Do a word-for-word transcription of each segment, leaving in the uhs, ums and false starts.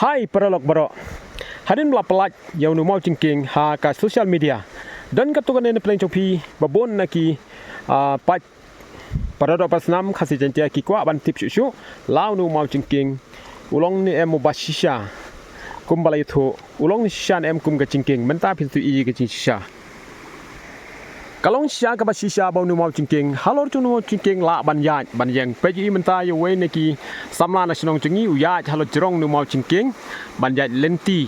Hai paralok baroh. Hadien ba la pyllait ïa u Mawjingkieng ha ka social media, don katto katne na pdeng jong phi ba bun na ki, ah, paid para doh para snam Khasi Jaiñtia ki kwah ban tip shuh shuh la u Mawjingkieng u long ne em uba shisha. Kumba la ïathuh, u long ne shisha ne em kum ka jingkieng, mynta phin sa ïohi ka jingshisha. Ka long shisha kaba shisha ba u Mawjingkieng, halor jong u Mawjingkieng lah ban ïaid ban ïeng. Peit ïa i mynta ïa uwei na ki samla na shnong jong ngi u ïaid halor jrong u Mawjingkieng ban ïaid lynti.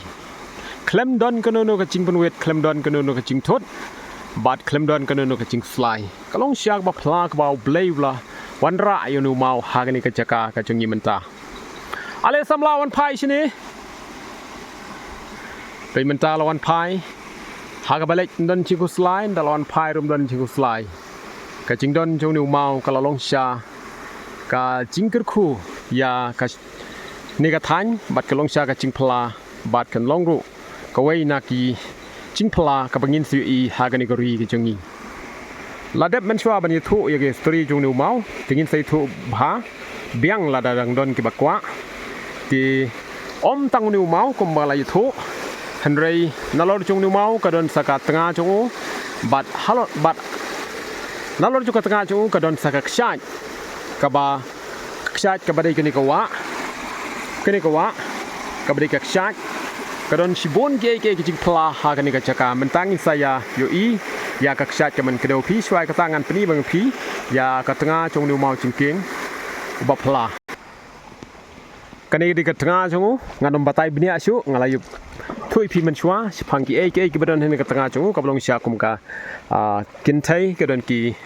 Khlem don kano kano ka jingpynwit, khlem don kano kano ka jingthut, bad khlem don kano kano ka jingkhuslai. Ka long shisha kaba phla kaba U Blei u la wanrah ïa u Maw ha kane ka jaka ka jong ngi mynta. Ale samla wan phai shane. Peit mynta la wan phai. Ha kaba leit ym don jingkhuslai, ynda la wan phai ruh ym don jingkhuslai. Ka jingdon jong u Maw ka la long shisha ka jingkyrkhu ïa kane ka thaiñ, bad ka long shisha ka jingphla, bad kan long ruh kawei na ki jingphla kaba ngin sa ïohi ha kane ka ri ka jong ngi. La dep mynshuwa ban ïathuh ïa ka history jong u Maw, te ngin sa ïathuh bha biang lada dang don kiba kwah. Te ym tang u Maw kumba la ïathuh, hynrei nalor jong u Maw ka don sa ka tnga jong u, bad halor, bad nalor jong ka tnga jong u ka don sa ka kshaid, kaba ka kshaid kaba dei kane ka wah, kane ka wah kaba dei ka kshaid. Ka don shibun kiei kiei ki jingphla ha kane ka jaka. Mynta ngin sa ïa ïohi ïa ka kshaid ka ban kdew. Phi shuwa ïa kata ngan pyni biang ïa phi ïa ka tnga jong u Mawjingkieng uba phla. Kane ka dei ka tnga jong u, ngan ym batai bniah shuh, nga la ïathuh ïa phi mynshuwa shaphang kiei kiei kiba don ha kane ka tnga jong u, kaba long shisha kum ka, ah, kynthei, ka don ki,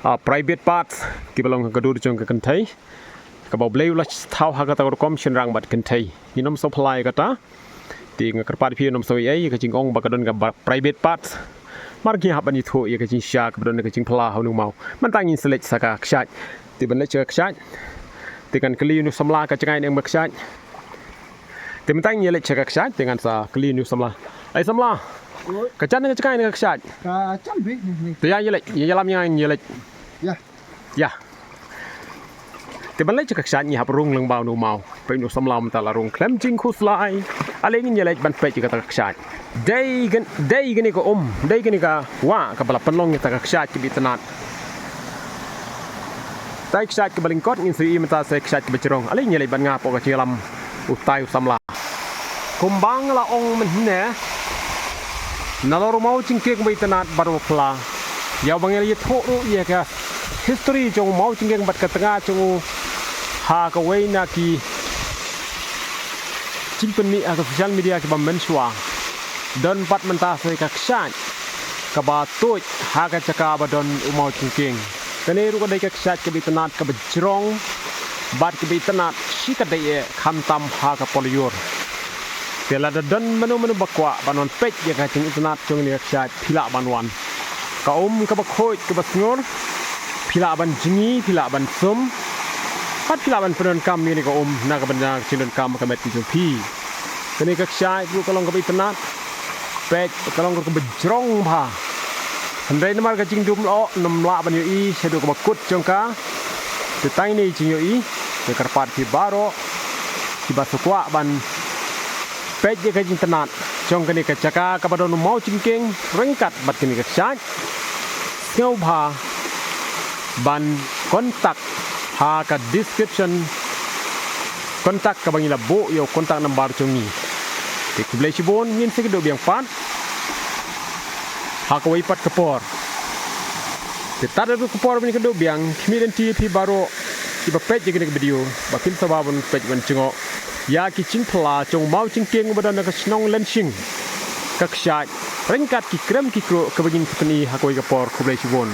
ah, private parts kiba long ha ka dur jong ka kynthei. Kaba U Blei u la thaw ha kata ka rukom shynrang bad kynthei. Ngin ym sngew phla ïa kata. Te nga kyrpad ïa phi, ym sngew ei ei ka jingong ba ka don ka ba-, private parts. Mar ngin hap ban ïathuh ïa ka jingshisha kaba don ka jingphla ha u Maw. Mynta ngin sa leit sa ka kshaid. Te ban leit sa ka kshaid, te ngan kylli u samla ka jngai ne em ka kshaid. Te mynta ngin ïa leit sa ka kshaid, te ngan sa kylli u samla. Ai samla. Oi. Ka jan ne ka jngai ne ka kshaid? Ka jan beit ne. Te ïa, ïa leit, ïa lam ïa ngin ïa leit. Ïa. Ïa. Te ban leit sa ka kshaid ngi hap rung lyngba u Maw. Peit u samla mynta la rung khlem jingkhuslai. Ale ngin ïa leit ban peit ïa kata ka kshaid. Dei kan, dei kane ka um, dei kane ka wah kaba la pynlong ïa kata ka kshaid kaba itynnad. Kata ka kshaid kaba lyngkot ngin sa ïohi mynta sa ka kshaid kaba jrong. Ale ngin ïa leit ban ngap ïa ka jingïalam utai u samla. Kumba nga la ong mynne, nalor u Mawjingkieng ba itynnad bad ba phla. Ïa uba ngi la ïathuh ruh ïa ka history jong u Mawjingkieng bad ka tnga jong u ha kawei na ki jingpynmih ha ka social media kiba mynshuwa. Don pat mynta sa ka kshaid kaba tuid ha ka jaka ba don u Mawjingkieng. Kane ruh ka dei ka kshaid kaba itynnad kaba jrong bad kaba itynnad shi katdei eh khamtam ha ka por lyiur. Te lada don mano mano ba kwah ban wan peit ïa ka jingitynnad jong kane ka kshaid phi lah ban wan. Ka um kaba khuid kaba sngur, phi lah ban jngi, phi lah ban sum, bad phi lah ban pyndonkam ïa kane ka um na ka bynta ka jingdonkam ka met ka jong phi. Kane ka kshaid ruh ka long kaba itynnad. Peit ka long ruh kaba jrong bha. Hynrei namar ka jingdum lyoh ngam lah ban ïohi shaduh kaba kut jong ka. Te tang ine i jingïohi, nga kyrpad ïa phi baroh kiba sa kwah ban peit ïa ka jingitynnad jong kane ka jaka kaba don u Mawjingkieng ryngkat bad kane ka kshaid. Sngewbha ban contact ha ka description, contact kaba ngi la buh ïa u contact number jong ngi. Te khublei shibun, ngin sa kynduh biang pat ha kawei pat ka por. Te tad haduh ka por ban kynduh biang, khmih lynti ïa phi baroh kiba peit ïa kane ka video ba phin sngewbha ban peit ban jngoh ïa ki jingphla jong u Mawjingkieng uba don ha ka shnong Lenshing, ka kshaid, ryngkat ki krem ki kruh kaba ngin sa pyni ha kawei ka por. Khublei shibun.